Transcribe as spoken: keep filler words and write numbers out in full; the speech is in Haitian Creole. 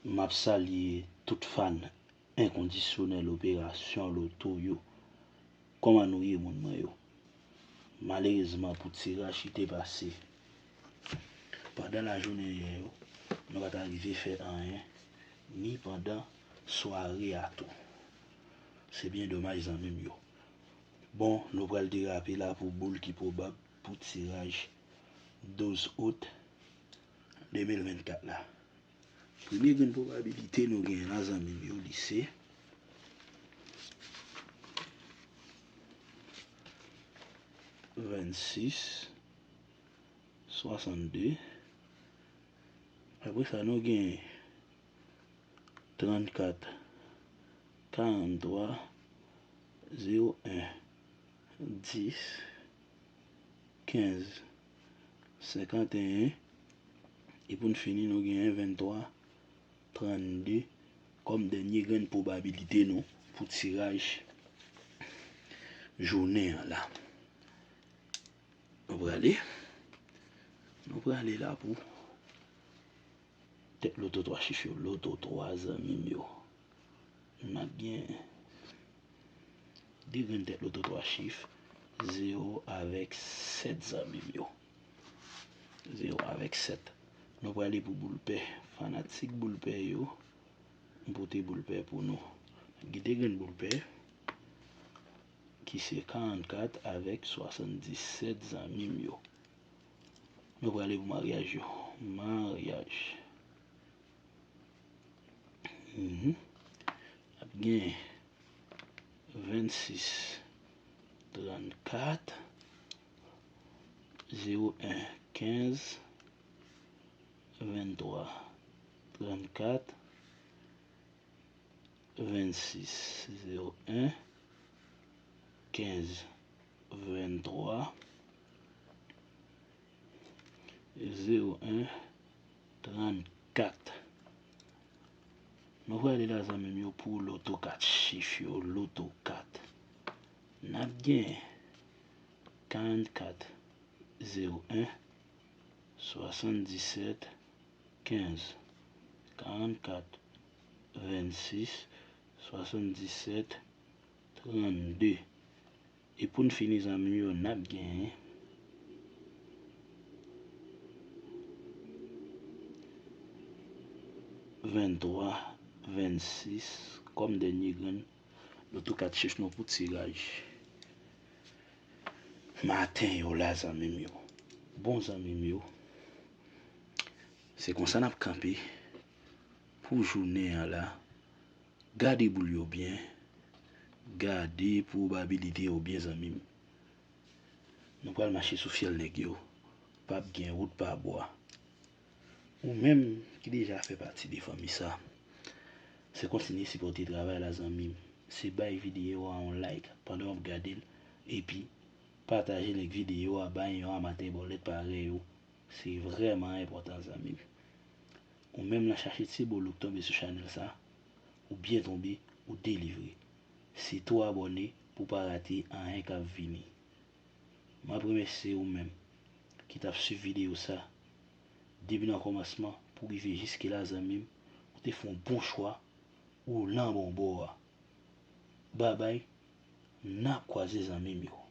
M ap salye tout fan enkondisyonèl operasyon loto yo. Kòman nou ye, moun mwen yo? Malerezman pou tiraj ki te pase pandan lajounen yè yo, nou pa t arive fè anyen, ni pandan sware a tou. Se byen domaj, zanmi m yo. Bon, nou pral derape la pou boul ki pwobab pou tiraj douz out de mil vennkat la. Premye grenn pwobabilite nou genyen la, zanmi m yo, li se vennsis, swasannde. Apre sa, nou genyen trannkat, karanntwa, zewo en, dis, kenz, senkanteyen, e pou n fini, nou genyen venntwa, trannde kòm dènye grenn pwobabilite nou pou tiraj jounen an la. Nou prale, nou prale la pou tèt loto twa chif yo, loto twa, zanmi m yo. N ap gen de grenn tèt loto twa chif, zewo avèk sèt, zanmi m yo. Zewo avèk sèt. Nou prale pou boul pè. Fanatik boul pè yo, m pote boul pè pou nou. Gen de grenn boul pè ki se karannkat avèk swasanndisèt, zanmi m yo. Nou prale pou maryaj yo. Maryaj. Mhm. N ap gen vennsis, trannkat, zewo en, kenz, venntwa, trannkat, vennsis, zewo en, kenz, venntwa, zewo en, trannkat. Nou prale la, zanmi m yo, pou loto kat chif yo, loto kat. N ap gen karannkat, zewo en, swasanndisèt, kenz, karannkat, vennsis, swasanndisèt, trannde. E pou n fini, zanmi m yo, n ap genyen venntwa, vennsis kòm dènye grenn loto kat chif nou pou tiraj maten yo la, zanmi m yo. Bon, zanmi m yo, se konsa n ap kanpe pou jounen an la. Gade boul yo byen. Gade pwobabilite yo byen, zanmi m. Nou pral mache sou fyèl nèg yo. P ap gen wout pa bwa. Ou menm ki deja fè pati de fanmi sa, se kontinye sipòte travay la, zanmi m. Se bay videyo a yon like pandan w ap gade l, epi pataje link videyo a bay yon amatè bòlèt parèy ou. Se vrèman enpòtan, zanmi m. Ou menm la chache ti bolo k tonbe sou chanèl sa, ou byen tonbe, ou delivre. Sitou abòne pou w pa rate anyen k ap vini. M ap remèsye ou menm ki t ap swiv videyo sa depi nan kòmansman pou rive jiske la, zanmi m. Ou te fè yon bon chwa, ou nan bon bò a. Babay, n ap kwaze, zanmi m yo.